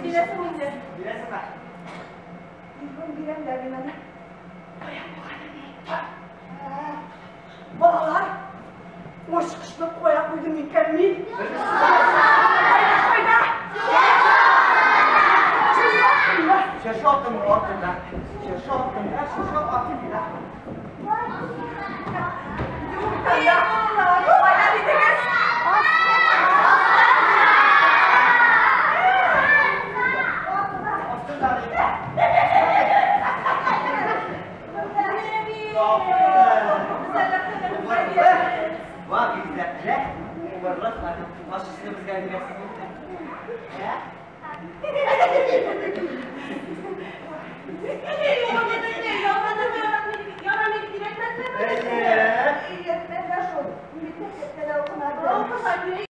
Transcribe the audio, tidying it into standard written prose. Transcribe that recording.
Бирәсең инде. Бирәсеңме? Бирүен бирәм дә мин аны. Кая куйганым? Балалар, ачкычны кая куйдым икән мин? Кайда, кайда? Чыршы артында, артында. Чыршы артында, чыршы артында. Кайда? Кайда дидегез? Астында. Вак изләпле, убырлы ханым. Ачкычны безгә бирәсезме? Ә? Әйе. Өйрәтмәделәр шул. Мин бит мәктәптә дә укымадым.